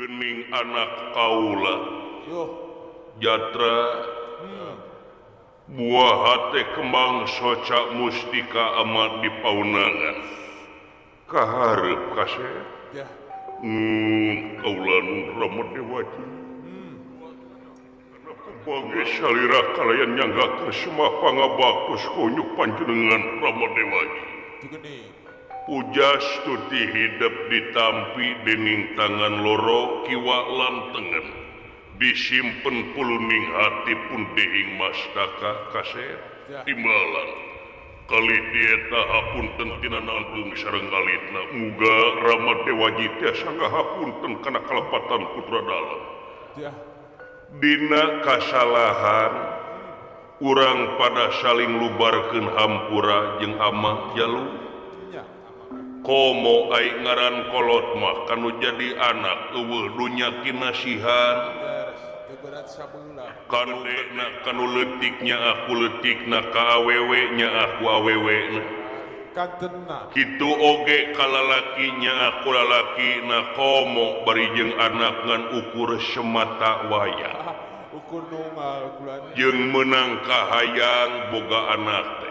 Gening anak kaula jatra buah hate kembang soca mustika amat di paunangan kaharep kasep kaula nu Rama Dewaji bagi salira kalayan nyanggakeun semah pangabaktos kunyuk panjenengan Rama Dewaji. Pujastuti hidep ditampi dening tangan loro kiwa lan tengen disimpen puluning hati pun dehing mastaka kasep timbalan kali dieta hapunten tina nanggung sareng alitna muga Rama Dewaji tiasa ngahapunten kana kalepatan putra dalem. Dina kasalahan urang pada saling lubarkeun hampura jeung amah jalu komo ai ngaran kolot mah kanu jadi anak eueuh dunya kinasihan kanu dekna kanu leutiknya aku leutikna ka awewe nya aku awewena kitu oge kalalakinya aku lalakina komo bari jeung anak ngan ukur semata wayah jeung meunang kahayang boga anak teh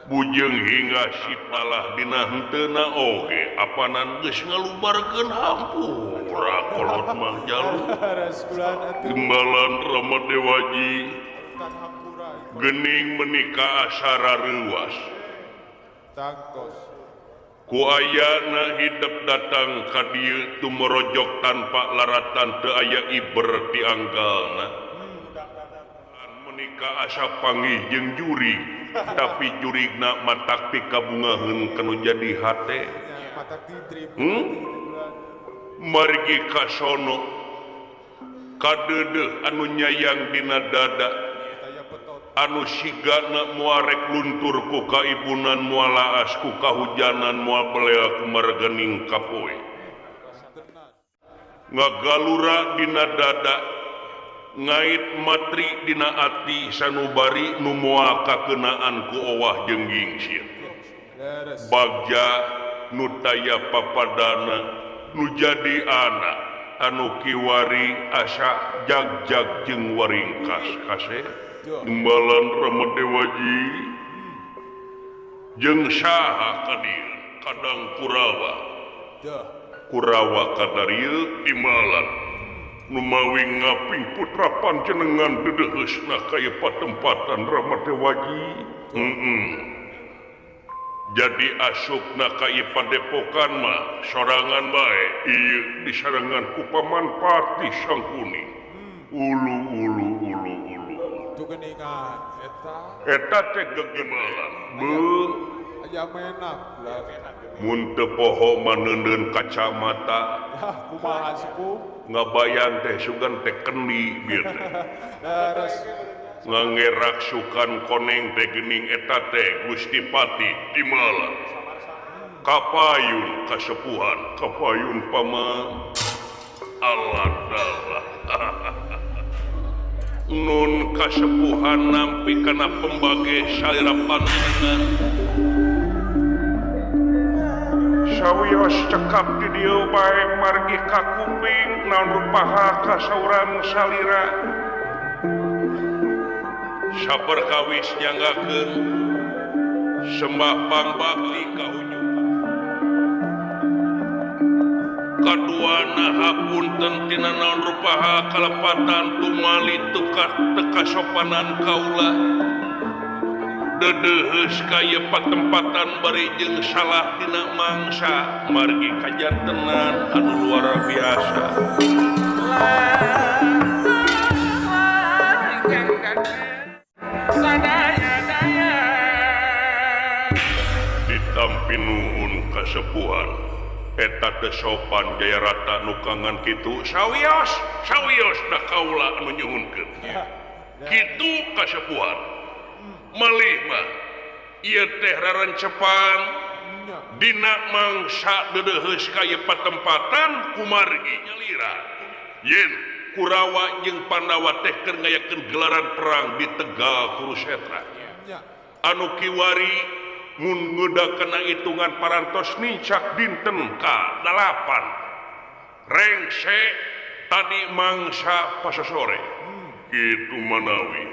bujeng hingga sipalah dina henteuna oge apanan geus ngalubarkeun hampura kolot mah jalu timbalan Rama Dewaji gening menika asara reuas ku ayana hidep datang ka dieu tumorojok tanpa laratan teu aya iber ti anggalna menika asa panggih jeung jurig tapi jurigna matak pikabungaheun kanu jadi hate margi kasono kadeudeuh anu nyayang dina dada anu sigana muarek luntur ku kaibunan moal laas ku kahujanan moal belea ku margening kapoe ngagalura dina dada ngait matri dina ati sanubari nu moal kakeunaan ku owah jeung gingsir bagja nu taya papadana nu jadi anak anu kiwari asa jagjag jeung waringkas kaseh timbalan Rama Dewaji jeung saha ka dieu kadang Kurawa Kurawa kadarieu timbalan numawi ngaping putra panjenengan dedeheusna ka ieu patempatan Rama Dewaji. Jadi asupna ka ieu padepokan mah sorangan bae ieu disarengan ku Paman Patih Sangkuni. Ulu ulu ulu ulu eta teh gegemalan beuh aya menak mun teu poho maneundeun kacamata kumaha suku ngabayang teh sugan teh kendi bieu teh ngangerak sukan koneng teh geuning eta teh Gusti Pati timbalan kapayun kasepuhan kapayun paman Allah dalah nun kasepuhan nampi kana pembage salira panjenengan sawios cekap di dieu bae margi ka kuping naon rupaha kasauran salira saperkawis nyanggakeun sembah pangbakti ka unjuk kaduana hapunten tina naon rupaha kalepatan tumali tukar tekasopanan kaula dedeheus ka ieu patempatan bari jeung salah dina mangsa margi kajantenan anu luar biasa. Ditampi nuhun kasepuhan eta teh sopan Jayarata nu kangan kitu sawios sawios da kaula anu nyuhunkeun kitu kasepuhan malih mah ieu teh rarencepan dina mangsa deudeuheus ka ieu patempatan kumargi nyalira yen Kurawa jeung Pandawa teh keur ngayakeun gelaran perang di Tegal Kurusetra anu kiwari mun ngeuda kana hitungan parantos nincak dinten ka-8 Rengse tadi mangsa pasasore. Kitu manawi.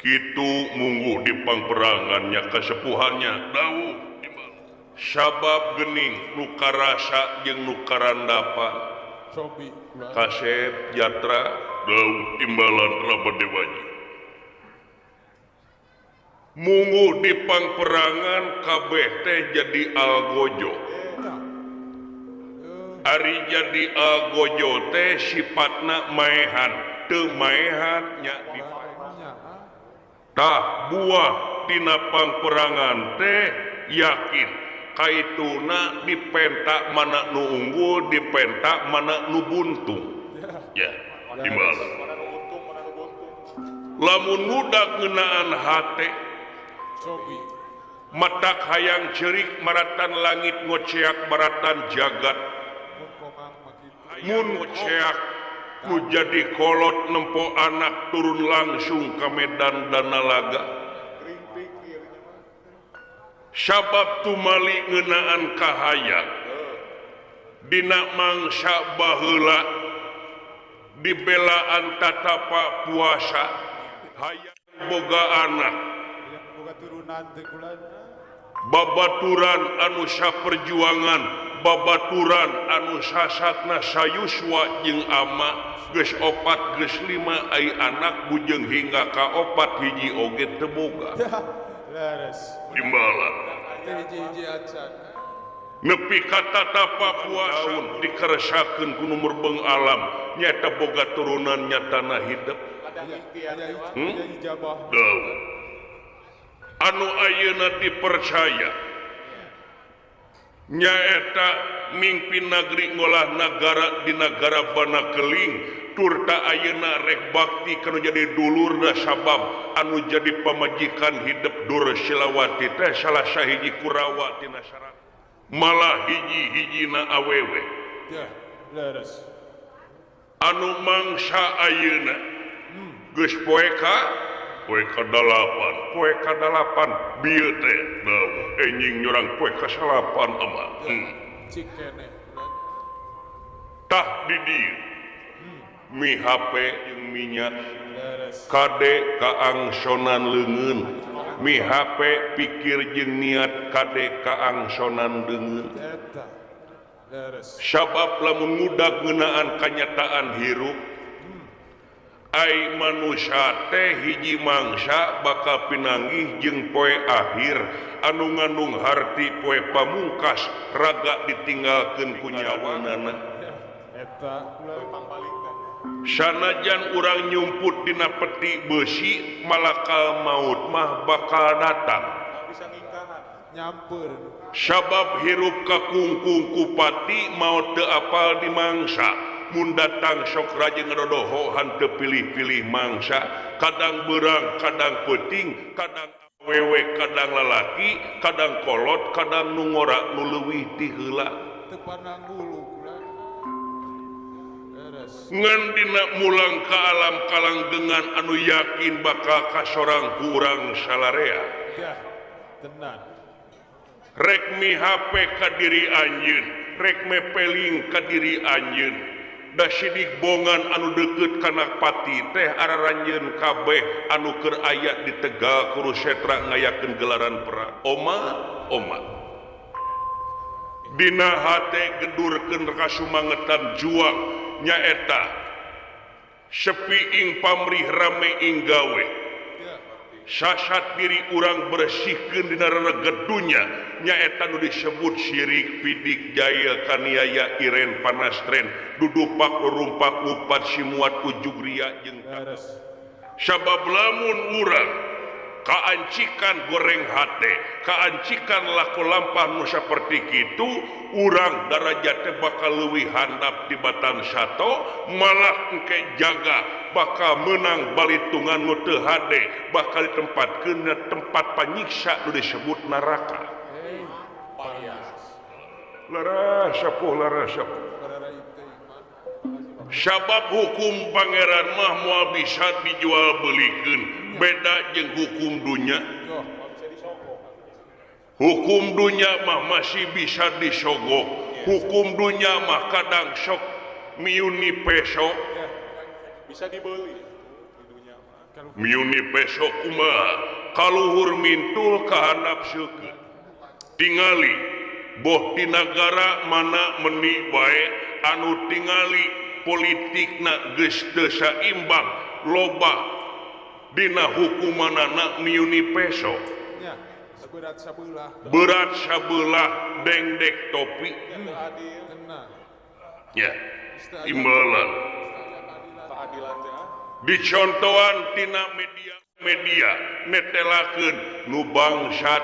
Kitu mungguh di pangperangannya kasepuhannya dawuh sabab gening nu karasa jeung nu karandapan. Kasep jatra dawuh timbalan Rama Dewaji. Mungguh di pangperangan kabeh teh jadi algojo. Ari jadi algojo teh sifatna maehan, teu maehan nya tah buah tina pangperangan teh yakin kaituna dipentak mana nu unggul, dipentak mana nu buntung. Ya, timbalan. Lamun ngudak ngeunaan hate matak hayang cerik maratan langit ngoceak maratan jagat mun ngoceak nu jadi kolot nempo anak turun langsung ke medan danalaga sabab tumali ngeunaan kahayang dina mangsa baheula dibelaan tatapa puasa hayang boga anak babaturan anu saperjuangan babaturan anu sasatna sayuswa jeung ama geus opat geus lima ai anak bujeng hingga ka opat hiji oge teu boga timbalan nepi ka tatapa puasa dikeresakeun ku nu merbeng alam nyata boga turunan nyatana hidep anu ayeuna dipercaya nyaeta mingpin nagri ngolah nagara di nagara Banakeling turta ayeuna rek bakti kanu jadi dulurna sabab anu jadi pamajikan hidep Dur Silawati teh salah sahiji Kurawa tina syarat malah hiji-hijina awewe anu mangsa ayeuna geus poe ka poe ka-8 poe ka-8 bieu teh dawuh enjing nyurang poe ka-9 ama tah di dieu mi HP jeung minyak kade kaangsonan leungeun mi HP pikir jeung niat kade kaangsonan leungeun sabab lamun ngudag ngeunaan kanyataan hirup ai manusia teh hiji mangsa bakal pinanggih jeung poe akhir anu ngandung harti poe pamungkas raga ditinggalkeun ku nyawanana sanajan urang nyumput dina peti beusi malakal maut mah bakal datang sabab hirup kakungkung kupati maut teu apal di mangsa mun datang sok rajin ngadodohohan teu pilih-pilih mangsa kadang beurang kadang peuting kadang awewe kadang lalaki kadang kolot kadang nu ngora nu leuwih ti heula teu pandang bulu ngan dina mulang ka alam kalanggengan anu yakin bakal kasorang ku urang salarea tenan rek mi HP ka diri anjeun rek mepeling ka diri anjeun da sidik bongan anu deukeut kana pati teh araranjeun kabeh anu keur aya di Tegal Kurusetra ngayakeun gelaran perang oma oma dina hate gedurkeun kasumangetan juang nyaeta sepi ing pamrih rame ing gawe sasat diri urang bersihkeun dina rereget dunya nyaeta nu disebut syirik pidik jaya kaniaya iren panastren dudupak rumpak upat simuat ujug ria jeung sabab lamun urang kaancikan goreng hate kaancikan laku lampah nu saperti kitu urang darajat teh bakal leuwih handap di batan sato malah engke jaga bakal menang balitungan nu teu hade bakal ditempatkeun na tempat panyiksa nu disebut neraka. Lara sapuh lara sapuh sabab hukum pangeran mah moal bisa dijual belikeun beda jeung hukum dunya. Hukum dunya mah masih bisa disogok Hukum dunya mah kadang sok miuni peso. Bisa dibeli. Miuni peso kumaha kaluhur mintul kahandap seukeut. Tingali boh di nagara mana meni bae anu tingali politikna geus teu saimbang loba dina hukumanana miuni peso. Berat sabelah dengdek topi. Ya, imbalan. Dicontohan tina media netelakeun nu bangsat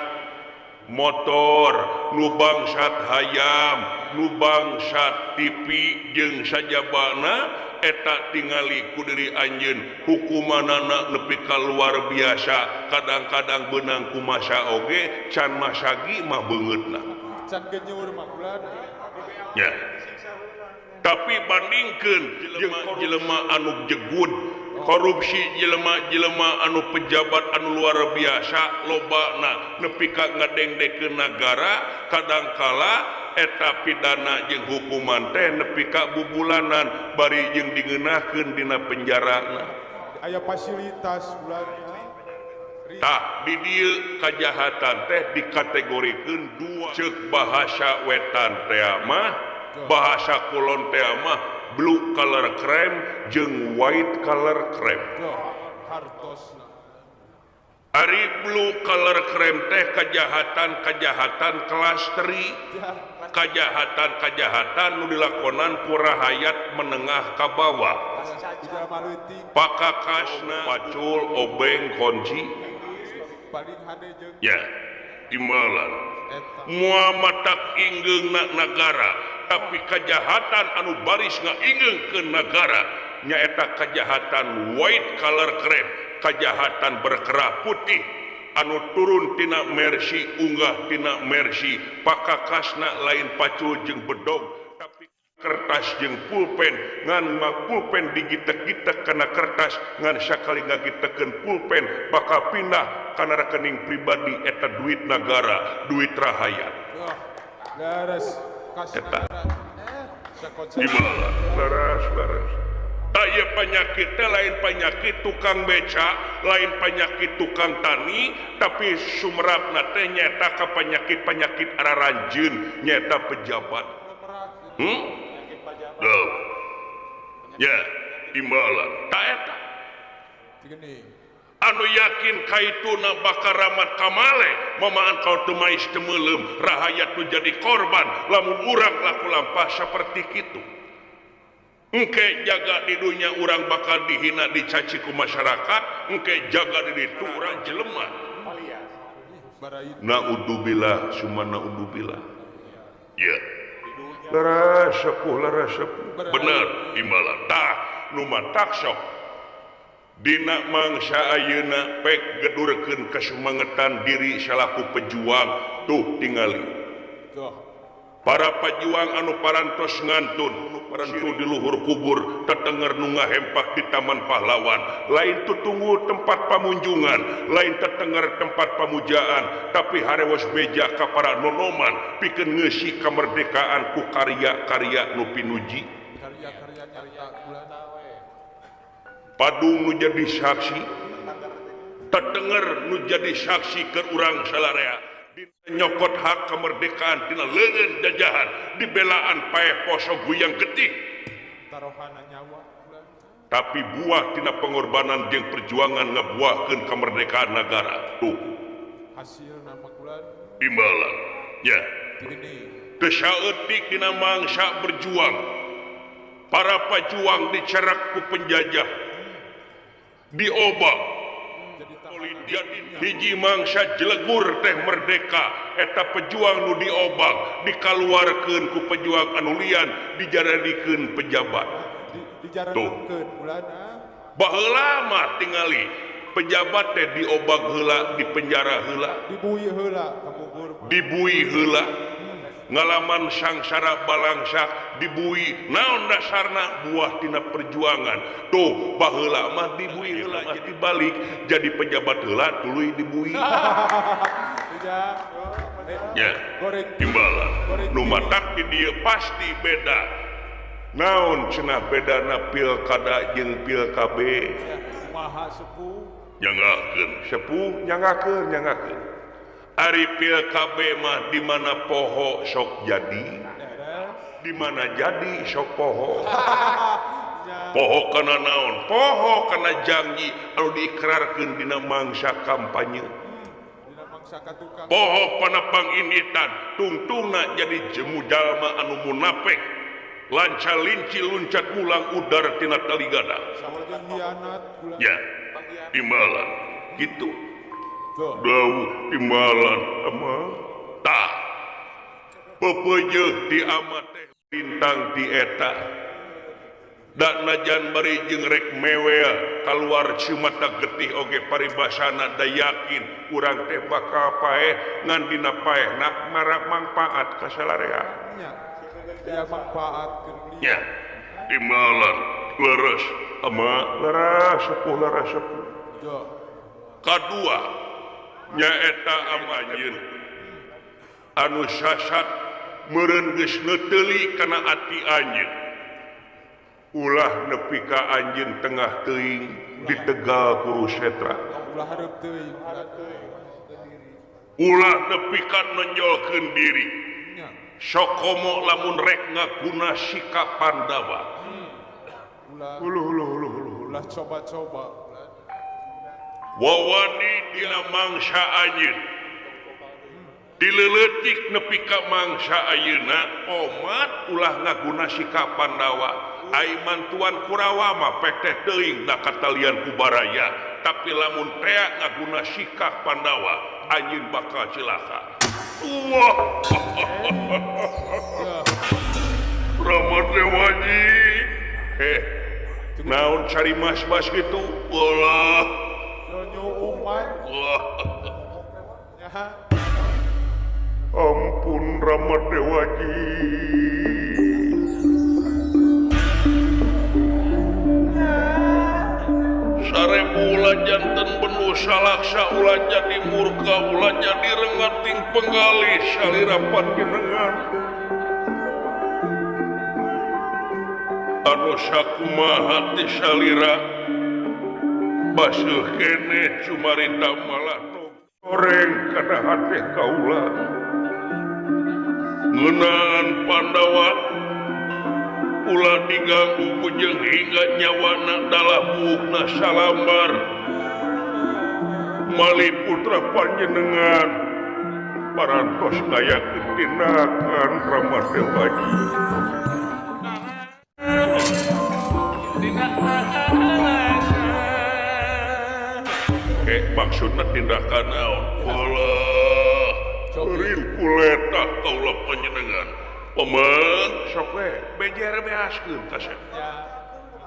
motor, nu bangsat hayam, nu bangsat TV jeung sajabana eta tingali ku diri anjeun hukumanana nepi ka luar biasa kadang-kadang beunang ku masa oge can masagi mah beungeutna can genyur mah bulan ya. Tapi bandingkeun jelema anu jegud korupsi jelema-jelema anu pejabat anu luar biasa lobana nepi ka ngadengdekeun nagara kadangkala eta pidana jeung hukuman teh nepi ka bubulanan bari jeung digeunahkeun dina penjarana aya fasilitas bulan. Tah di dieu kajahatan teh dikategorikeun dua ceuk bahasa wetan teh mah bahasa kulon teh mah blue color crime jeung white color crime. Ari blue color crime teh kejahatan-kejahatan kelas teri, kejahatan-kejahatan nu dilakonan ku rahayat menengah ka bawah. Pakakasna pacul obeng kunci. Ya, imbalan. Muamatak inggeungna nagara, tapi kejahatan anu baris ngainggeungkeun nagara nyaeta kejahatan white color crime, kejahatan berkerah putih anu turun tina Mercy unggah tina Mercy pakakasna lain pacul jeung bedog tapi kertas jeung pulpen ngan mah pulpen digitek-gitek kana kertas ngan sakali ngagitekeun pulpen bakal pindah kana rekening pribadi eta duit nagara duit rahayat. Eta gimana laras-laras. Aya penyakit lain penyakit tukang beca lain penyakit tukang tani tapi sumerapna teh nyata ka penyakit-penyakit araranjeun nyata pejabat. Duh. Ya, imbalan. Ta eta. Anu yakin kaituna bakal ramat kamale mamaan kau teu mais teu meuleum rahayat nu jadi korban lamun urang laku lampah saperti kitu. Engke jaga di dunia urang bakal dihina dicaci ku masyarakat, engke jaga di ditu urang jelema. Naudzubillah summa naudzubillah. Ya. Leres sepuh, leres sepuh. Bener imbalan. Tah nu matak sok dina mangsa ayeuna pek gedurkeun kasumangetan diri salaku pejuang tuh tingali. Para pejuang anu parantos ngantun anu parantu di luhur kubur tetenger nu ngahempak di Taman Pahlawan lain tutunggu tempat pamunjungan lain tetenger tempat pamujaan tapi harewos beja ka para nonoman pikeun ngeusi kemerdekaan ku karya-karya nu pinuji padung nu jadi saksi tetenger nu jadi saksi keur urang salarea nyokot hak kemerdekaan tina leungeun jajahan dibelaan paeh poso guyang getih tapi buah tina pengorbanan jeung perjuangan ngabuahkeun kemerdekaan negara tuh hasilna makulan imbalan ya teu saeutik dina mangsa berjuang para pejuang dicerak ku penjajah diobak hiji mangsa jelegur teh merdeka eta pejuang nu diobak dikaluarkeun ku pejuang anu lian dijaradikeun pejabat tuh baheula mah tingali pejabat teh diobak heula dipenjara heula dibui heula kapungkur dibui heula ngalaman sangsara balangsak dibui naon dasarna buah tina perjuangan tuh baheula mah dibui heula dibalik jadi pejabat heula tuluy dibui. Ya timbalan nu matak di dieu pasti beda. Naon cenah bedana pilkada jeung pil KB? Kumaha sepuh? Nyangakeun sepuh nyangakeun nyangakeun. Ari pil KB mah di mana poho sok jadi, di mana jadi sok poho. Poho kana naon? Poho kana janji anu diikrarkeun dina mangsa kampanye. Poho panapang initan tungtungna jadi jemu jalma anu munafik. Lanca linci luncat mulang udar tina taligada. Ya, timbalan gitu. Dawuh timbalan ama tah. Pepeujeuh di ama teh lintang di eta. Da najan bari jeung rek mewel kaluar cimata getih oge paribasana da yakin urang teh bakal paeh ngan dina paehna mara mangpaat ka salarea. Ya manfaat ya timbalan leres ama leres sepuh leres sepuh. Kadua nyaeta amanyeun anu sasat meureun geus neuteuli kana ati anjeun. Ulah nepi ka anjeun tengah teuing di Tegal Kurusetra. Ulah hareup teuing. Ulah nepi ka nonjolkeun diri. Sokomo lamun rek ngaguna sikap Pandawa. Ulah uluh ulah coba-coba. Wawani dina mangsa anjeun. Dileuletik nepi ka mangsa ayeuna omat ulah ngaguna sikap Pandawa. Ai mantuan Kurawa mah peteh teuing da katalian ku baraya, tapi lamun tea ngaguna sikap Pandawa anjeun bakal cilaka. Wah. Rama Dewaji. Naon cari mas-mas gitu? Ulah. Wah. Ampun Rama Dewaji. Sarebu ulah janten benu salaksa ulah jadi murka ulah jadi rengating penggalih salira panjenengan. Anu sakumaha ti salira baseuh keneh cumarita malah goreng kana hate kaula. Ngeunaan Pandawa ulah diganggu kujeng hingga nyawana dalah buukna salambar. Mali putra panjenengan parantos ngayakeun tindakan Rama Dewaji. Maksudna tindakan naon? Ulah eureun kuleta kaula panjenengan. Paman sok we bejer beaskeun ka saya.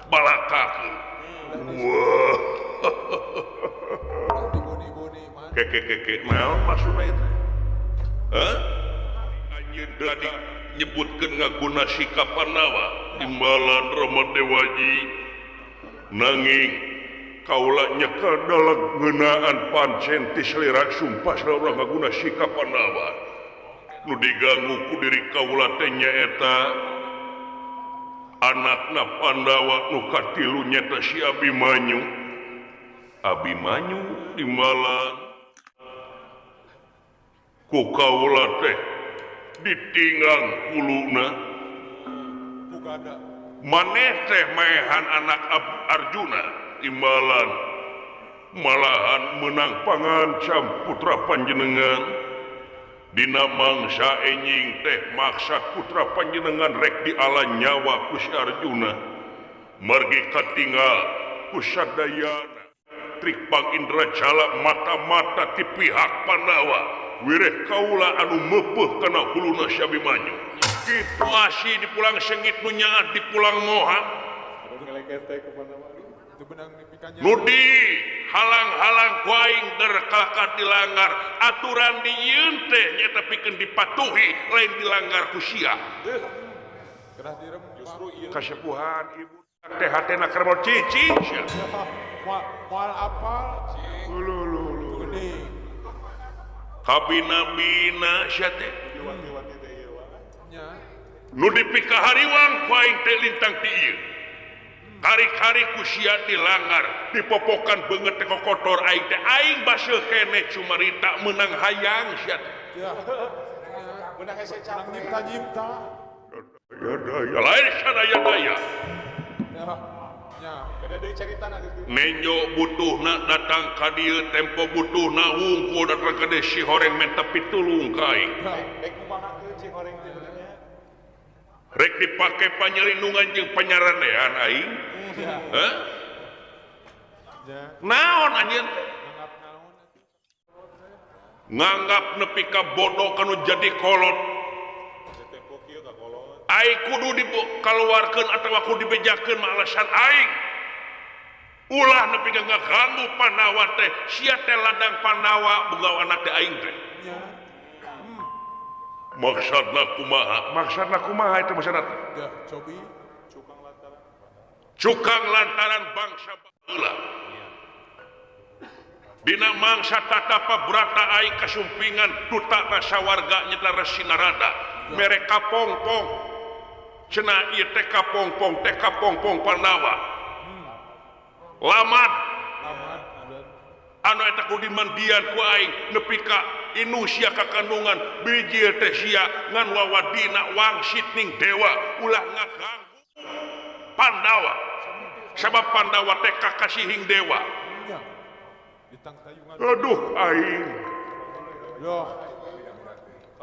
Balakakeun. Wah. Keke naon maksudna itu? Hah? Anjeun tadi nyebutkeun ngaguna sikap Pandawa timbalan Rama Dewaji. Nanging kaula nyekel dalam ngeunaan pancen ti salira sumpah salira ngaguna sikap Pandawa. Nu diganggu ku diri kaula teh nyaeta anakna Pandawa nu katilu nyaeta si Abimanyu. Abimanyu timbalan ku kaula teh ditinggang huluna. Maneh teh maehan anak Arjuna timbalan malahan menang pangancam putra panjenengan. Dina mangsa enjing teh maksa putra panjenengan rek di ala nyawa ku si Arjuna. Margi katinggal ku sadayana trikpang Indrajala mata-mata ti pihak Pandawa. Wireh kaula anu meupeih kana huluna si Abimanyu. Kitu asih di pulang sengit nu nyaah di pulang moha. Nudi halang-halang ku aing derkalaka dilanggar aturan dijieun teh nyaeta pikeun dipatuhi lain dilanggar ku sia. Kasepuhan ibu teh hatena keur mau cicing sia. Moal apal. Kabina-bina sia teh. Nu dipikahariwang ku aing teh lintang ti ieu. Kari-kari ku sia dilanggar, dipopokan beungeut teh kokotor aing teh. Aing baseuh keneh cumarita meunang hayang sia teh. Menang hese capek. Nyipta-nyipta. Daya lain sadaya-daya. Nenjo butuhna datang ka dieu tempo butuhna wungkul datang ka dieu si horeng menta pitulung ka aing. Rek dipake panyelindungan jeung panyaranean aing. Hah? Naon anjeun? Nganggap nepi ka bodoh kanu jadi kolot. Aing kudu dikaluarkeun atawa kudu dibejakeun mah alasan aing. Ulah nepi ka ngaganggu Pandawa teh, sia teh ladang Pandawa boga anak teh aing teh. Maksudna kumaha? Maksudna kumaha eta maksudna teh? Cobi cukang lantaran bangsa baheula. Dina mangsa tatapa brata aing kasumpingan duta sawarga nyeta Resi Narada. Mere kapongpong. Cenah ieu teh kapongpong teh kapongpong Pandawa. Lamad. Anu eta kudu dimandian ku aing nepi ka inu sia kakandungan bijil teh sia ngan wawadina wangsit ning dewa ulah ngaganggu Pandawa. Sabab Pandawa teh kakasihing dewa. Aduh aing.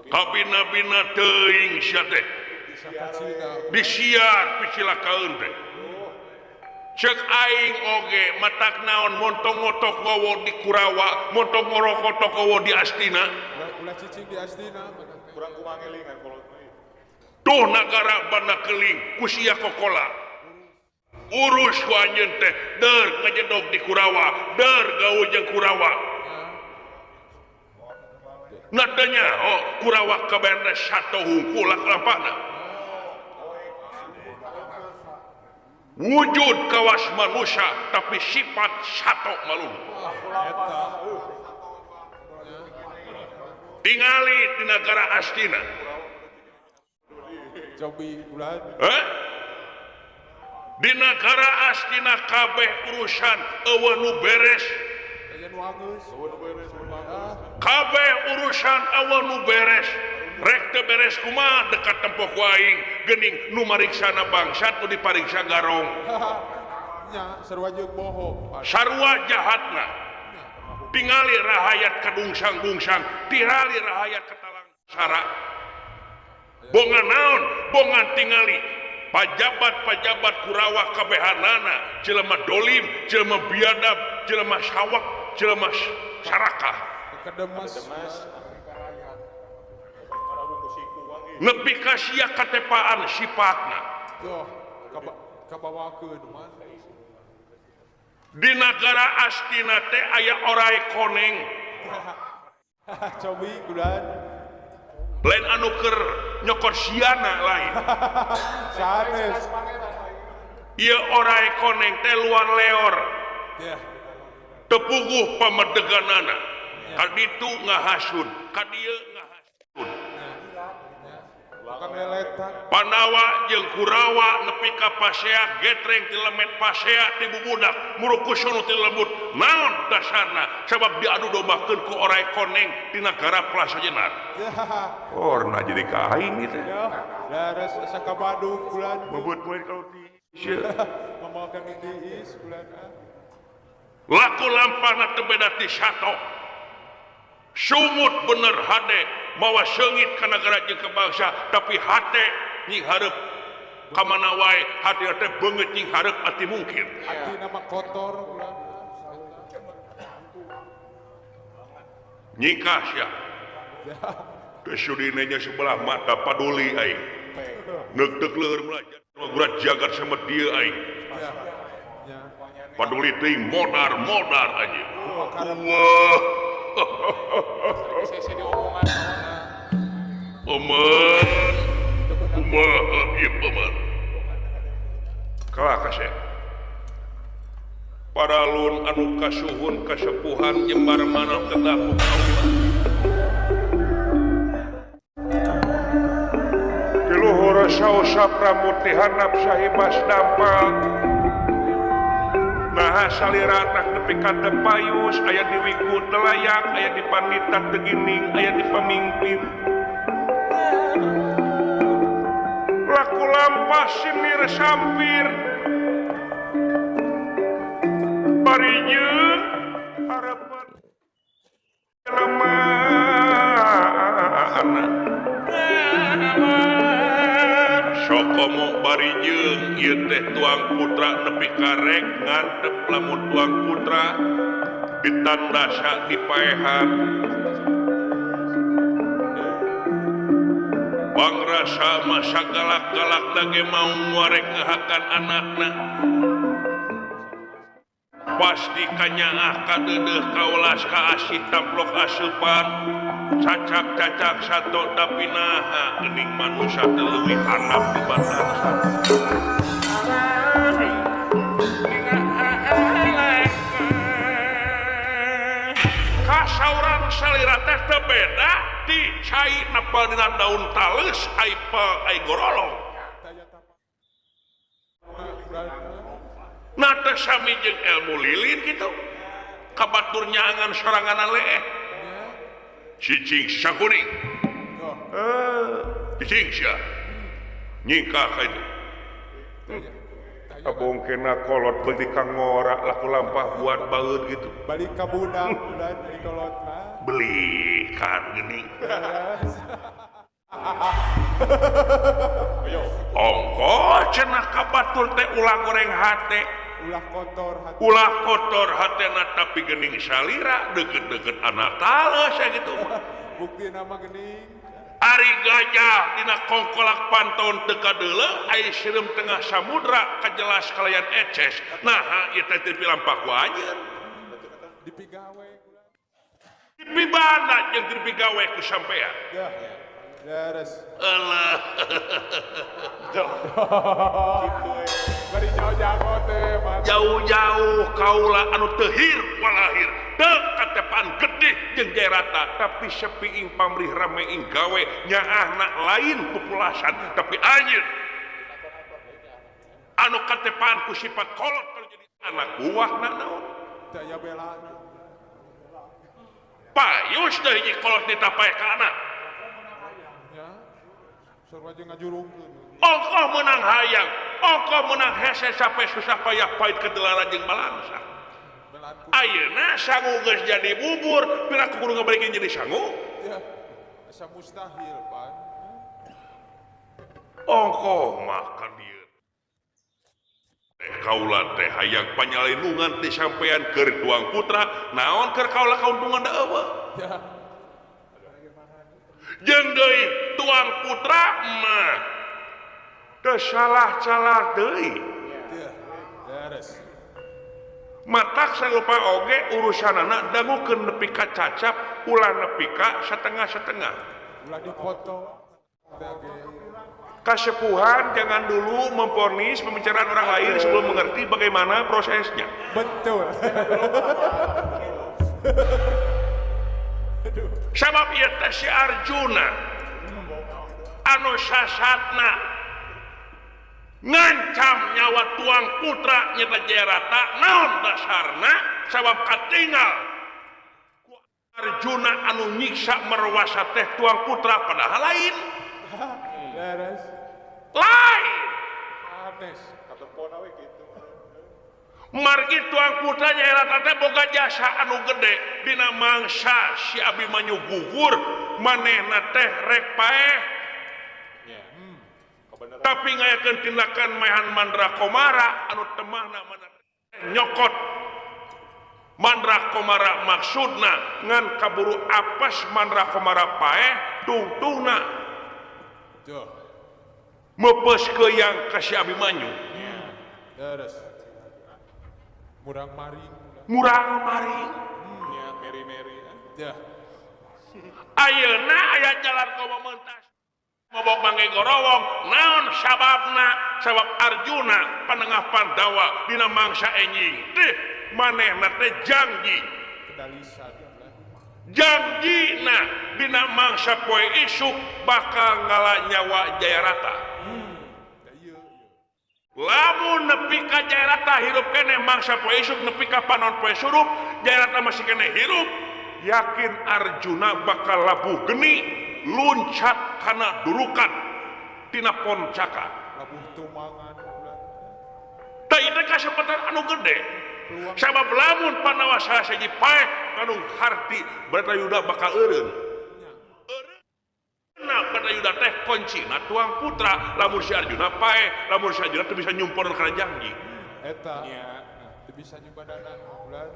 Kabina-bina teuing sia teh. Disiar picilakaeun teh. Cek aing oge matak naon montong ngotok wowo di Kurawa, montong ngorokotok wowo di Astina. Ulah cicing di Astina, kurang kumangelingan kolot mah. Tuh nagara banda keling ku sia kokola. Urus ku anjeun teh deur ngajedog di Kurawa, deur gawe jeung Kurawa. Natanya oh Kurawa kabarna sato hungkul lampahna. Wujud kawas manusia tapi sifat sato malulu. Tingali di negara Astina. Di negara Astina kabeh urusan eueuh nu beres. Kabeh urusan eueuh nu beres. Rek teu beres kumaha dekat tempo ku aing geuning nu mariksana bangsat nu dipariksa garong. Nya sarua jeung bohong. Sarua jahatna. Tingali rahayat kadungsang-dungsang, tingali rahayat katalang sara. Bongan naon? Bongan tingali pajabat-pajabat Kurawa kabehanana jelema dolim, jelema biadab, jelema sawak, jelema sarakah. Kedemes. Nepi ka sia katepaan sifatna. Di nagara Astina teh aya orai koneng. Cobi bulan. Lain anu keur nyokot siana lain. Sanes. Ieu orai koneng teh luar leor. Teu puguh pamedeganana. Ka ditu ngahasud, ka dieu ngahasud. Pandawa jeung Kurawa nepi ka pasea getreng ti lemet pasea ti bubudak murukusunu ti lembut naon dasarna sabab diadu dombakeun ku orai koneng di nagara Plaza Jenar. Orna jadi ka aing ieu teh. Laras asa ka Bandung bulan. Bebeut poe kalau ti. Mamakan tiis bulan. Laku lampahna teu beda ti sato. Sumut bener hade mawa seungit ka nagara jeung ka bangsa tapi hate nying hareup ka mana wae hate teh beungeut nying hareup ati mungkin. Hati nama kotor ulah. Nyikah sia. Teu sudine nya sebelah mata paduli aing. Neuk-neuk leueur melajar gurat jagat sama dieu aing. Paduli teuing modar-modar aja. Wah. Paman, kumaha ieu paman? Kalah kasep. Paralun anu kasuhun kasepuhan jembar mana kedah ku kaula. Saosa pramuti handap sahibas dampal. Naha salira tah nepi ka teu payus aya di wiku teu layak aya di pandita teu gining aya di pamingpin. Laku lampah sinir sampir. Bari jeung harapan lemahna. Sokomo bari jeung ieu teh tuang putra nepi ka rek ngantep lamun tuang putra ditandasa dipaehan. Pangrasa masa galak-galak lagi mau nguarek ngehakan anakna. Pasti kanyaah kadeudeeh kaolas ka asih tamplok asupan cacak-cacak sato tapi naha geuning manusia teu leuwih handap di batang. Kasauran salira teh teu beda di cai nepal dina daun tales ai pel ai gorolong. Nah teh sami jeung ilmu lilin kitu. Kabatur nyaangan sorangan leeh. Cicing sakuring. Cicing sia. Nyingkah ka itu. Abong kena kolot beli ka ngora laku lampah buat baeud gitu. Balik ka budak ulah dari kolot mah. Belikan geuning. Ongko cenah ka batur teh ulah goreng hate. Ulah kotor hate. Ulah kotor hatena tapi geuning salira deukeut-deukeut anak tales aya gitu mah. Bukti nama geuning. Ari gajah dina kongkolak panton teu kadeuleu ai sireum tengah samudra kajelas kalayan eces. Naha ieu teh teu pilampah ku anjeun. Dipigawe. Dipibana jeung dipigawe ku sampean. Ya. Beres. Alah. Bari jauh-jauh teh. Jauh-jauh kaula anu teu hir walahir. Teu katepan gede jeung Jayrata tapi sepi ing pamrih rame ing gawe nyaahna lain populasan tapi anjeun anu katepan ku sifat kolot jadi anak buahna naon? Teu aya belana. Payus teh hiji kolot ditapae ka anak. Ongkoh menang hayang, ongkoh menang hese sampai susah payah pahit kedelara jeung balangsa. Ayeuna sangu geus jadi bubur, pira kudu ngabalikin jadi sangu? Ya, asa mustahil, Pan. Ongkoh mah ka dieu. Teh kaula teh hayang panyalindungan ti sampean keur tuang putra, naon keur kaula kauntungan da eueuh? Ya. Jeung deui tuang putra mah teu salah-salah deui. Beres. Matak salupa oge urusanana dangukeun nepi ka cacap ulah nepi ka setengah-setengah. Ulah dipoto. Kasepuhan jangan dulu memvonis pembicaraan orang lain sebelum mengerti bagaimana prosesnya. Betul. Sabab ieu teh si Arjuna anu sasatna ngancam nyawa tuang putra nyata Jayrata naon dasarna sabab katingal ku Arjuna anu nyiksa merwasa teh tuang putra padahal lain. Lain. Margi tuang putra Jayrata teh boga jasa anu gede dina mangsa si Abimanyu gugur manehna teh rek paeh. Tapi ngayakeun tindakan maehan Mandra Komara anu temahna mana nyokot Mandra Komara maksudna ngan kaburu apes Mandra Komara paeh tungtungna meupeus keuyang ka si Abimanyu. Beres. Murang maring. Murang maring. Ya, meri-meri. Ya. Ayeuna aya jalan ka mentas. Mabok mangge gorowong, naon sababna? Sabab Arjuna panengah Pandawa dina mangsa enjing. Teh manehna teh janji. Janjina dina mangsa poe isuk bakal ngala nyawa Jayarata. Lamun nepi ka Jayarata hirup keneh mangsa poe isuk nepi ka panon poe surup Jayarata masih keneh hirup yakin Arjuna bakal labuh geni luncat kana durukan tina poncaka labuh tumangan tah ieu kasempatan anu gede sabab lamun Pandawa salah sahiji paeh kanu harti Bratayuda bakal eureun. Nah, Bratayuda teh kuncina tuang putra lamun si Arjuna paeh lamun si Arjuna teu bisa nyumporna kana janji eta nya teu bisa nyumbadana bulan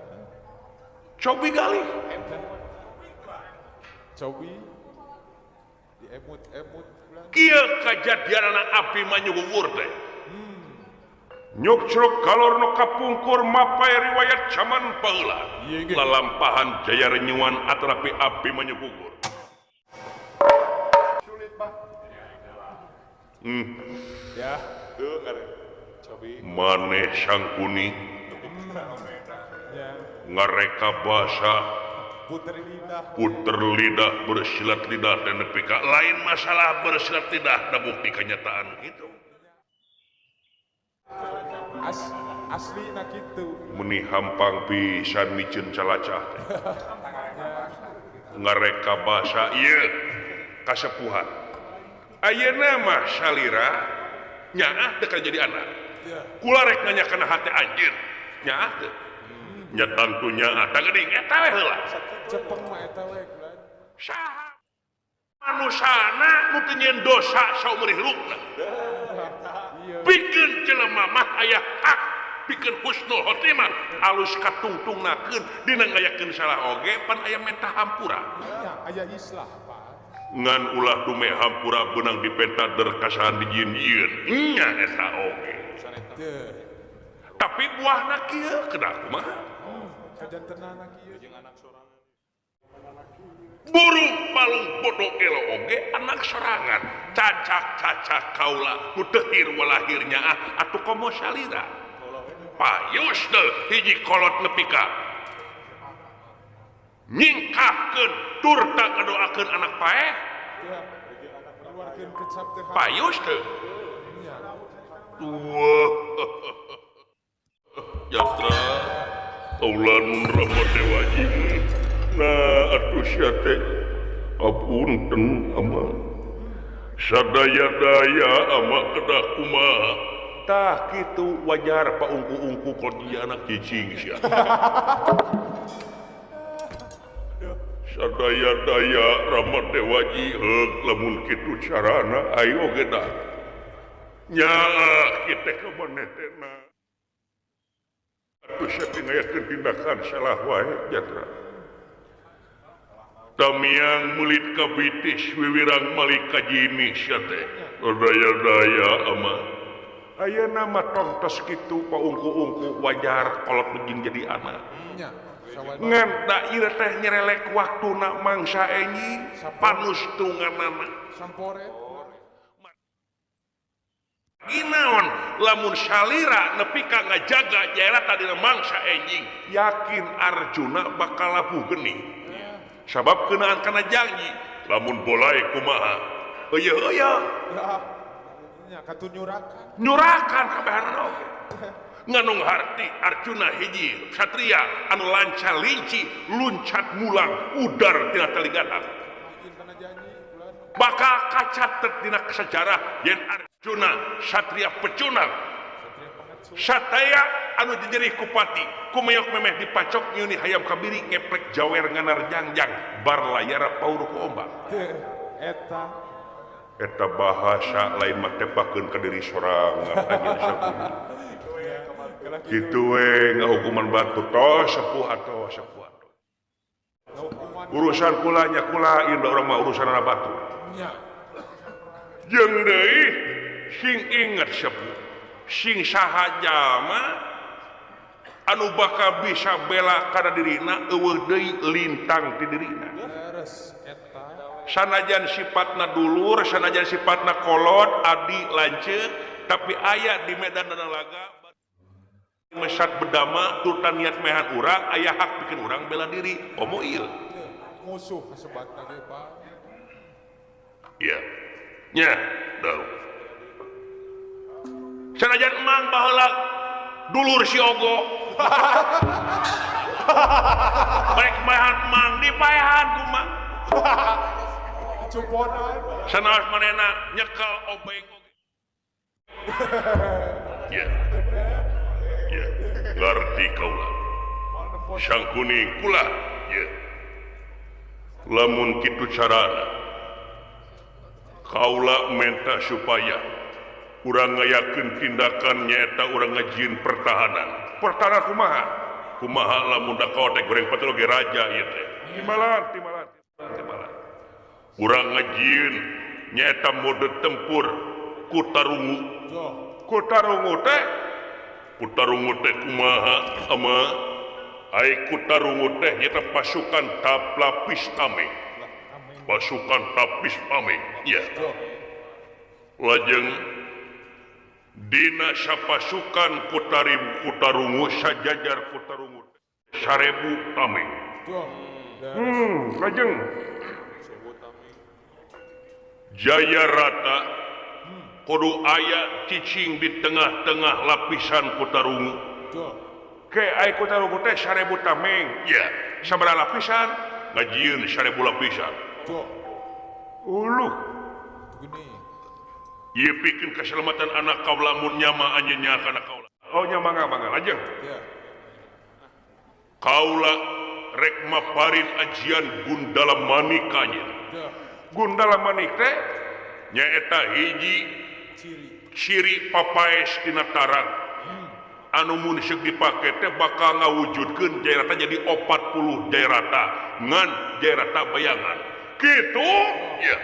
cobi galih cobi diemut-emut bulan kieu kajadianana Abimanyu gugur teh nyukcruk kalor nu kapungkur mapai riwayat jaman baheula lalampahan jaya renyuan atrapi Abimanyu gugur. Ya, tuh cobi. Maneh Sangkuni ngareka basa puter lidah bersilat lidah dan nepi ka lain masalah bersilat lidah da bukti kenyataan gitu. Aslina kitu. Meni hampang pisan miceun calacah. Ngareka basa ieu kasepuhan. Ayeuna mah salira nyaah teu jadi anak. Kula rek nanya kana hate anjeun. Nyaah teu? Nya tangtu nyaah. Tah geuning eta we heula. Cepeng mah eta we bulan. Saha manusana nu teu nyieun dosa saumur hirupna. Pikeun jelema mah aya hak, pikeun husnul khotimah, alus katungtungnakeun dina ngayakeun salah oge pan aya menta hampura. Aya islah. Ngan ulah dume hampura benang dipenta derkasahan dijieun-jieun nya eta oge. Tapi buahna kieu kedah kumaha? Kajantenana kieu jeung anak sorangan. Burung palung bodo gelo oge anak sorangan. Cacak-cacak kaula nu teu hir walahir nyaah atuh komo salira. Payus teu hiji kolot nepi ka nyingkahkeun turta ngadoakeun anak paeh. Payus teu. Wah. Jatra Aulan Rama Dewaji. Nah atuh sia teh apunten ama. Sadaya-daya ama kedah kumaha. Tah kitu wajar paungku-ungku kod ieu anak cicing sia. Sadaya-daya Rama Dewaji heuk lamun kitu carana ayo ge da. Nyaah kitu ka maneh teh na. Atuh sia teh ngayakeun tindakan salah wae jatra. Tamiang mulit ka bitis wiwirang malik ka jini sia teh. Sadaya-daya ama. Ayeuna mah tongtos kitu paungku-ungku wajar kolot nu jeung jadi anak. Ngan da ieu teh nyerelek waktuna mangsa enjing panustunganana sampore ginaon lamun salira nepi ka ngajaga Jayarata dina mangsa enjing yakin Arjuna bakal labuh geni sabab keunaan kana janji lamun bolae kumaha heueuh-heueuh nya katuh nyurakan nyurakan kabehanana oge nganung harti Arjuna hiji satria anu lanca linci luncat mulang udar tina tali gadang bakal kacatet dina sejarah yen Arjuna satria pecundang satria anu jejerih kupati kumeyok memeh dipacok nyuni hayam kabiri ngeplek jawer nganar jangjang bar layara paur ku ombak eta eta bahasa lain mah tepakeun ka diri sorangan anjeun sakumaha kitu we ngahukuman batu tos sepuh atuh sepuh atuh. Urusan kula nya kula ieu urang mah urusanna batu. Jeung deui sing inget sepuh sing saha jalma anu bakal bisa bela kana dirina eueuh deui lintang ti dirina. Sanajan sifatna dulur, sanajan sifatna kolot, adi lanceuk, tapi aya di medan laga mesat bedama turta niat mehan urang aya hak bikin urang bela diri komo ieu musuh kasebatna ge Pak iya nya dau Sanajan emang baheula dulur si Ogo. Baik maehan emang dipaehan ku mang. Sanaos manehna nyekel obeng oge. Ya. Ya, ngarti kaula. Sang kuning kula. Ya. Lamun kitu carana kaula menta supaya urang ngayakeun tindakan nyaeta urang ngajieun pertahanan. Pertahanan kumaha? Kumaha lamun da kaotek goreng patil oge raja ieu teh. Timbalan, timbalan, timbalan. Urang ngajieun nyaeta mode tempur kutarungu. Kutarungu teh kutarungu teh kumaha ama ai kutarungu teh nyaeta pasukan taplapis tameng. Pasukan tapis tameng. Ya. Lajeng dina sapasukan kutarungu sajajar kutarungu 1000 tameng. Lajeng Jaya Rata kudu aya cicing di tengah-tengah lapisan kutarungu. Ke ai kutarungu teh 1000 tameng. Ya, sabaraha lapisan? Ngajieun 1000 lapisan. Uluh. Ieu pikeun keselamatan anak kaula mun nyama anjeunnya kana kaula. Oh nya mangga mangga lajeng. Kaula rek maparin ajian Gundala Manik anjeun. Gundala Manik teh nyaeta hiji ciri papaes tina tarang. Anu mun seuk dipake teh bakal ngawujudkeun Jayarata jadi 40 Jayarata ngan Jayarata bayangan. Kitu? Ya.